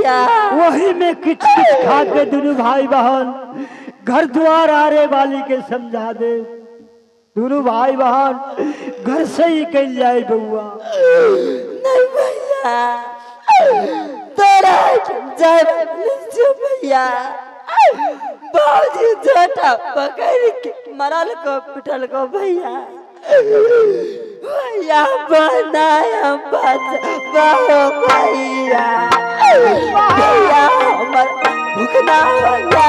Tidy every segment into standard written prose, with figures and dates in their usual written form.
भैया। वही में किच किच खा के दोनों भाई बहन घर द्वार आरे वाली के समझा दे। दोनों भाई बहन घर से ही कल जाए बउआ। नहीं भैया, तोरा जाए भैया। बाबूजी छोटा पकड़ के मरल को पिटल को भैया। भैया बनाया भैया, भैया हमर भुखना भैया।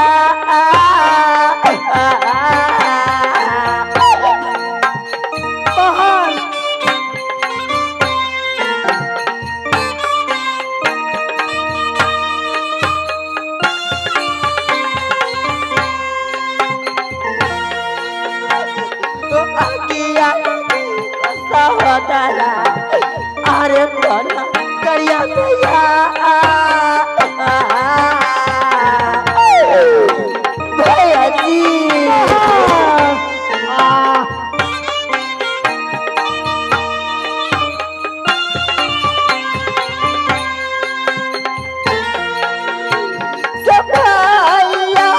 अरे तोरा करिया भैया, भैया जी। सफाइया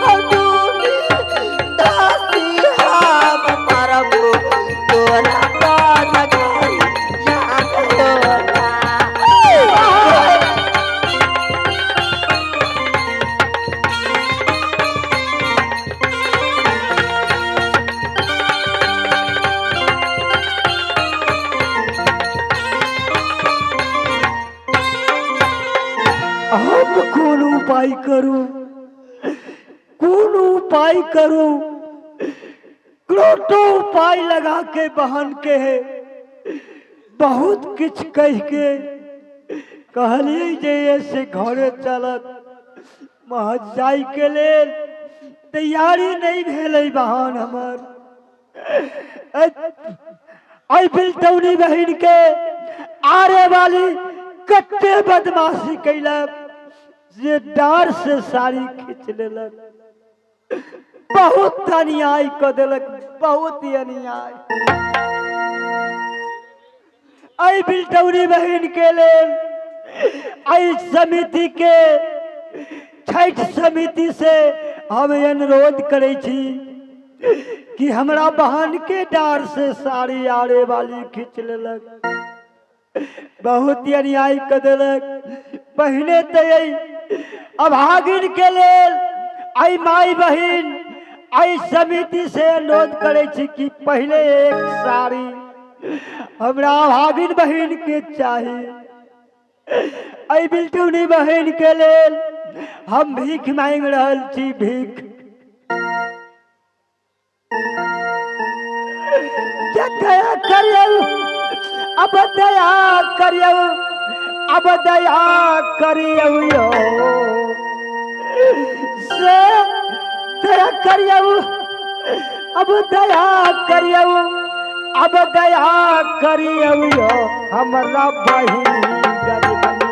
हम दासी हम मरबो तोरा। हम कोन उपाय करू, कोन उपाय करू? करोटो उपाय लगा के बहन के है बहुत किछ कह के कहलिए जे ऐसे घरे चलत महज जाय के लेल तैयारी नहीं भेलै बहन हमर। आई बिलटौनी बहन के आरे वाली कते बदमाशी कैलक जे डार से साड़ी खींच लेलक। बहुत अन्याय क देलक, बहुत ही अन्याय। आई बिलटौनी बहन के लेल आई समिति के छठ समिति से हम अनुरोध करै छी कि हमरा बहन के डार से साड़ी आरे वाली खींच लेलक, बहुत ही अन्याय क देलक। पहिने तो अभागिन के लेल आई माई बहिन आई समिति से अनुरोध करै छी कि पहले एक साड़ी हमरा अभागिन बहिन के चाही। आई बिलटौनी बहिन के लेल हम भीख मांगि रहल छी, भीख। दया करियौ, अब दया करियौ, अब दया करियौ यो से दया करियौ, अब दया करियौ, अब दया करियौ यो हमरा बहिन गरीबनी।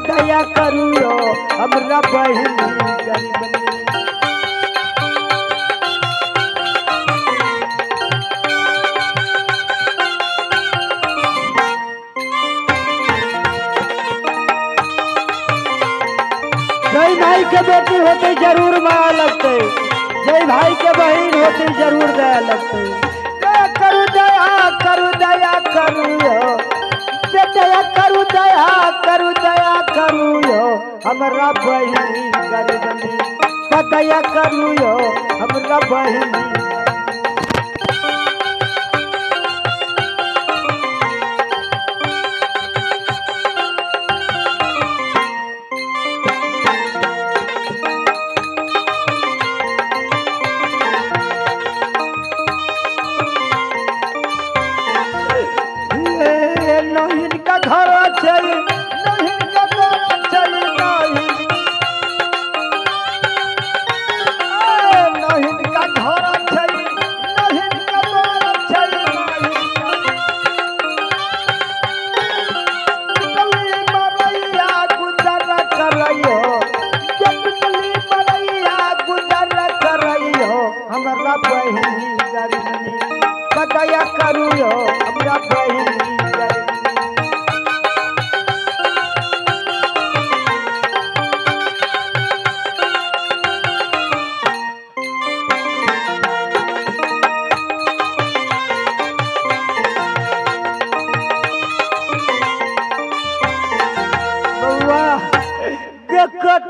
दया करियौ हमरा बहिन गरीबनी। जय भाई के बेटी होते जरूर माया लगते, जय भाई के बहन होते जरूर दया लगते। दया करू, दया करू, दया करू यो, दया करू, दया करू, दया करू यो हमरा बहिन गरीबनी। दया करू यो हमरा बहिन। नहीं का घर चल,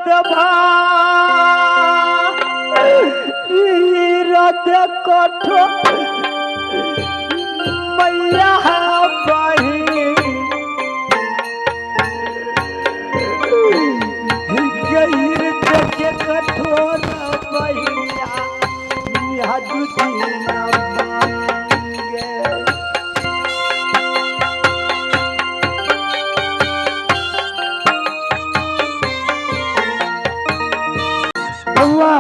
रत भागीरथ कठोर मैया बहिन गैर के कठोर मैया दुदी मांगे। बउआ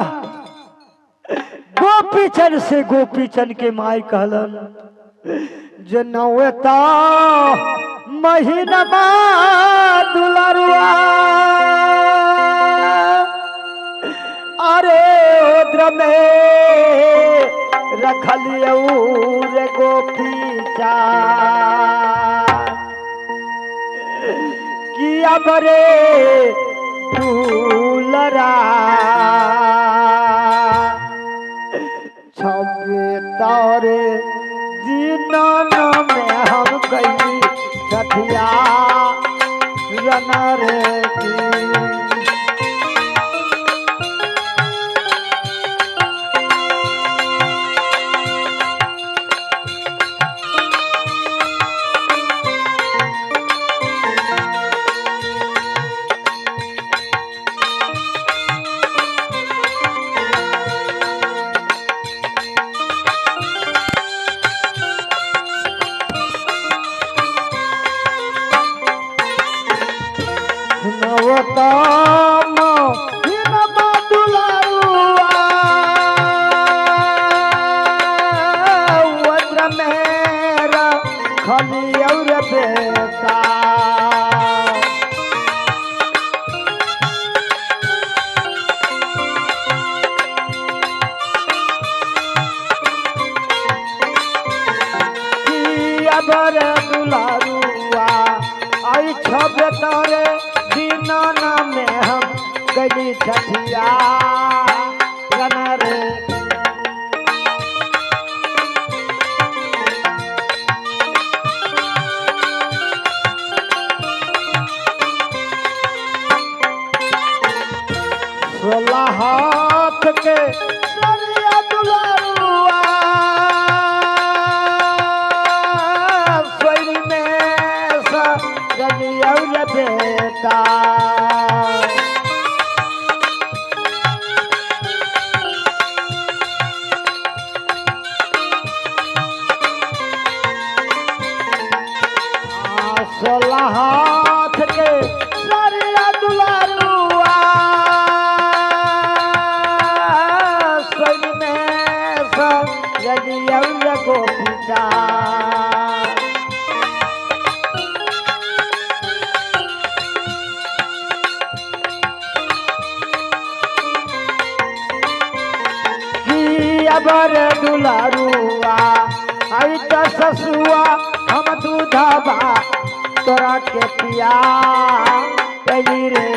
गोपीचंद से गोपीचंद के माई कहलन जे नौता महीनमा दुलरुआ अरे ओद्र में रखलियौ रे गोपीचा किया बरे दुलरा छबे तारे दिन में हम गई छठिया रन रे की। नवतम हिनमा दुलारुआ वज्र मेरा खलियौर बेटा अबर दुलारुआ आई छब तारे दीना में हम गली छठिया रन रे। सोलह हाथ के सरिया दुलारुआ सोई में सरिया बेटा सोलह हाथ के सरिया दुलारुआ सोई में सरिया गोपीचा अबर दुलारुआ आई त ससुआ हम दूधबा तोरा के पिया कली रे।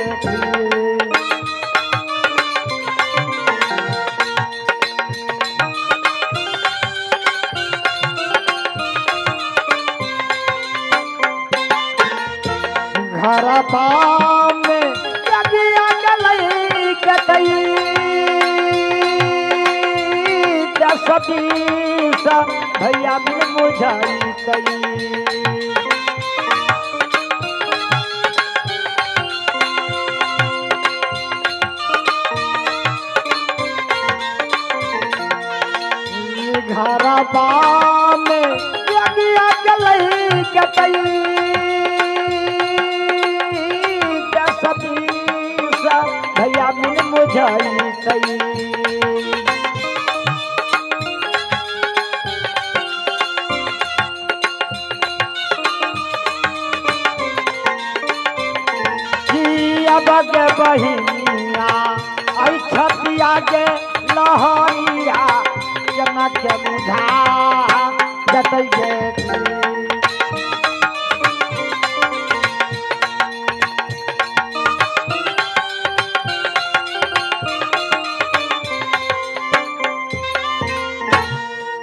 घर में जगिया गलई कतई दस बीस भैया बिन मुझाई कई। घर में जगिया गलई कतई दस बीस भैया बिन मुझाई कई। बग बहिनिया आई छतिया गे लहरिया जना के बुझा जतई गे।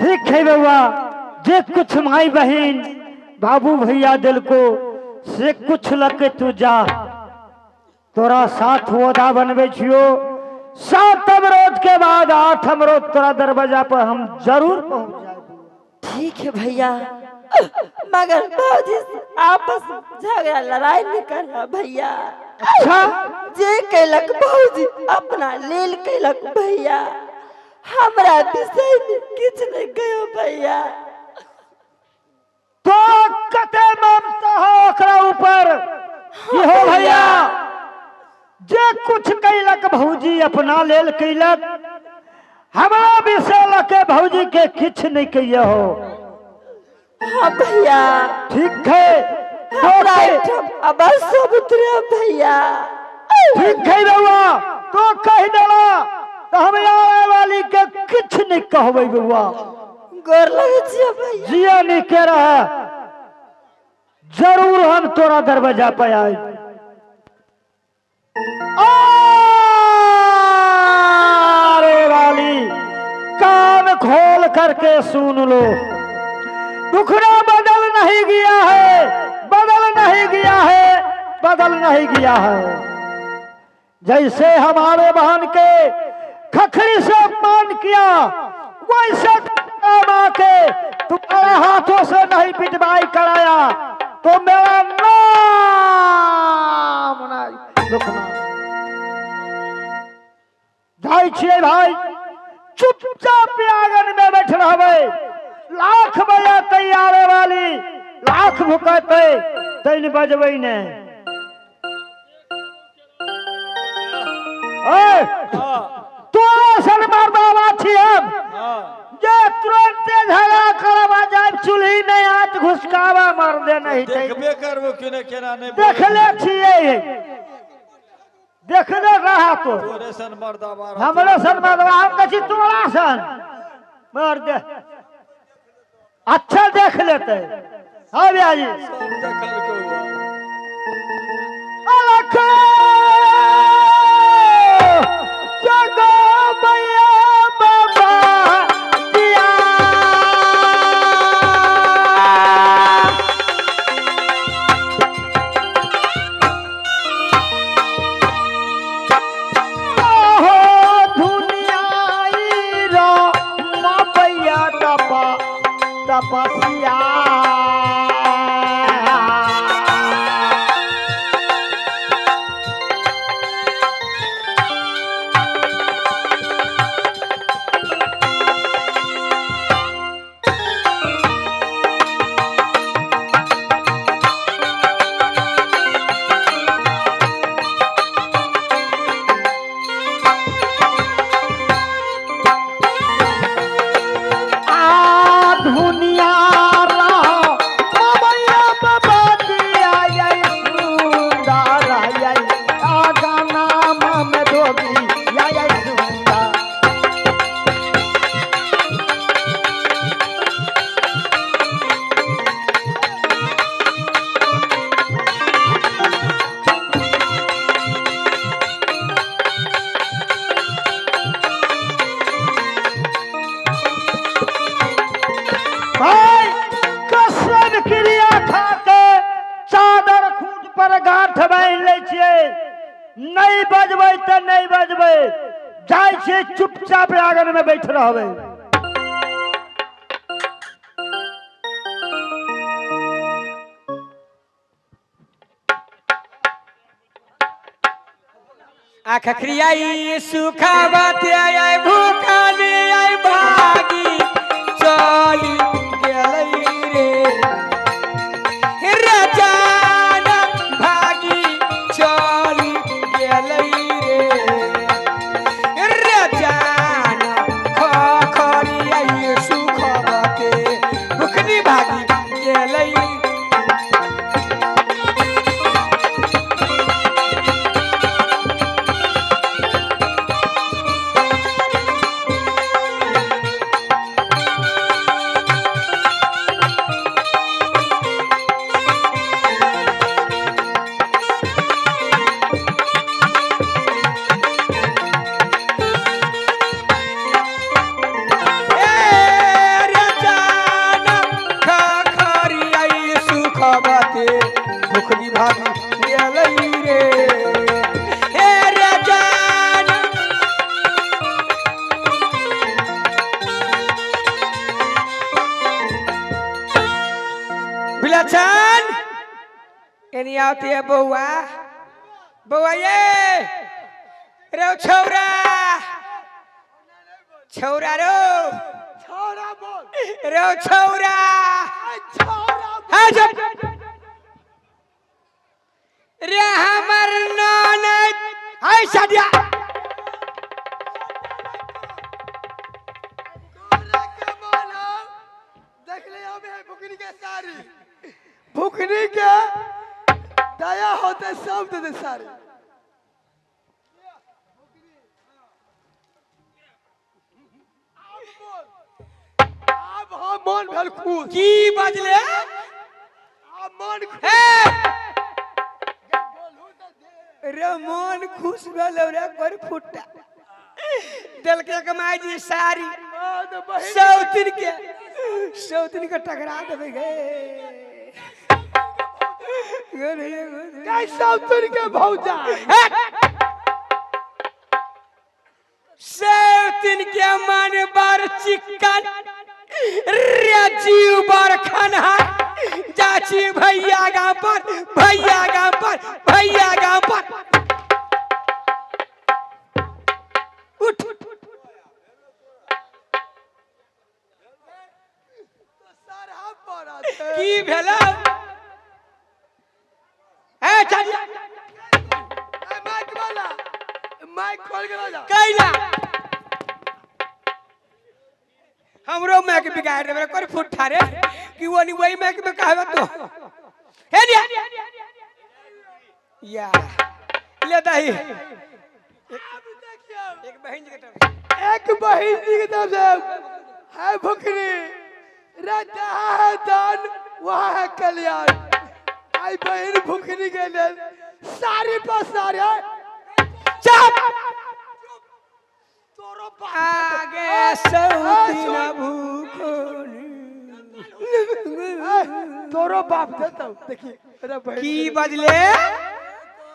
ठीक है बउआ, जे कुछ माई बहिन बाबू भैया दिल को से कुछ लके तू जा, तोरा साथ वोदा बनबै छियो। 7 अमरोध के बाद 8 अमरोध तोरा दरवाजा पर हम जरूर पहुंच जाए। ठीक है भैया, मगर भौजी आपस झगड़ा लड़ाई नहीं करना भैया। अच्छा जे कैलक भौजी अपना लेल कैलक भैया, हमरा विषय में किछ नहीं कहो भैया। तो कते ममता हो ओकरा ऊपर की हो भैया, जे कुछ कैलक भौजी अपना लेल कैलक, हमरा विषय लके भौजी के किछ नहीं कहिए हो। हाँ भैया ठीक है, अब सब उतरे भैया। ठीक है बउआ, तो कह देला तो हम आवे वाली के किछ नहीं कहबै बउआ। गोर लगे छियै भैया। जिया नहीं के रहा, जरूर हम तोरा दरवाजा पे आए। अरे वाली कान खोल करके सुन लो, दुखड़ा बदल नहीं गया है, बदल नहीं गया है, बदल नहीं गया है। जैसे हमारे बहन के खखरी से अपमान किया, वैसे के तुम्हारे हाथों से नहीं पिटवाई कराया तो मेरा नाम नहीं रुकना। जाई छियै भाई, चुपचाप आंगन में बैठ रहबै, लाख बजतै आवे वाली, लाख भुकतै तैन बजबै ने। तोरा सन मर्दावा छी हम जे तुरंते झगड़ा करबा जाए, चूल्ही में आँच घुसकावा मार दे नहीं। देखबे करबो कि ने केना नहीं देखले छियै, देखले रहा तो तोरे सन मर्दावा, हमरे सन मर्दावा, हम कहै छी तोरा सन मार दे। अच्छा देख लेते। हाँ भैया जी सब देखल के हुआ। अलख जगो भैया बाबा दिया, हो दुनिया रो मापैया तपा तपस्या। नहीं बजबै तो नहीं बजबै, जाय छियै चुपचाप आंगन में बैठ रहबै। आखरियाई सुखावत आय भूखाली आय भागी चली गेलै रे रजान भागी चली गेलै रे रजान खखरियाई सुखावत भूखनी भागी गेलै। आते है बउआ बउआ ये रे छौरा छौरा रो छौरा बोल रे छौरा छौरा है चुप रे हमर ननद है सदिया देख ले हम है भुखनी के सारी भुखनी के दया होते सब दे दे सारी। अब हम मन भेल खुश की बजले अब मन खुश हे रे मन खुश भेल रे कर फुट्टा देलके कमाई जी सारी सौतिन के टकरा देबै गे गे सौतिन के भौजा सौतिन के मन बार चिकन रे जीव बार खनहा जाची भैया गांव पर भैया गांव पर भैया गांव पर उठ की भेला ए चलिया माइक वाला माइक खोल के जा कैला हमरो माइक बिगाड़ देबे कर फुट्ठा रे कि वो नहीं वही माइक में कहबे तो हे लिया या ले दही एक बहन जी के तरफ एक बहन जी के तरफ से है भुखनी रे जहाँ है दान वहाँ है कल्याण। आई बहन भुखनी के लिए सारी पर सारी है। चुप आगे सौतीन भूखनी तोरो बाप देता हूँ देखिए की बजले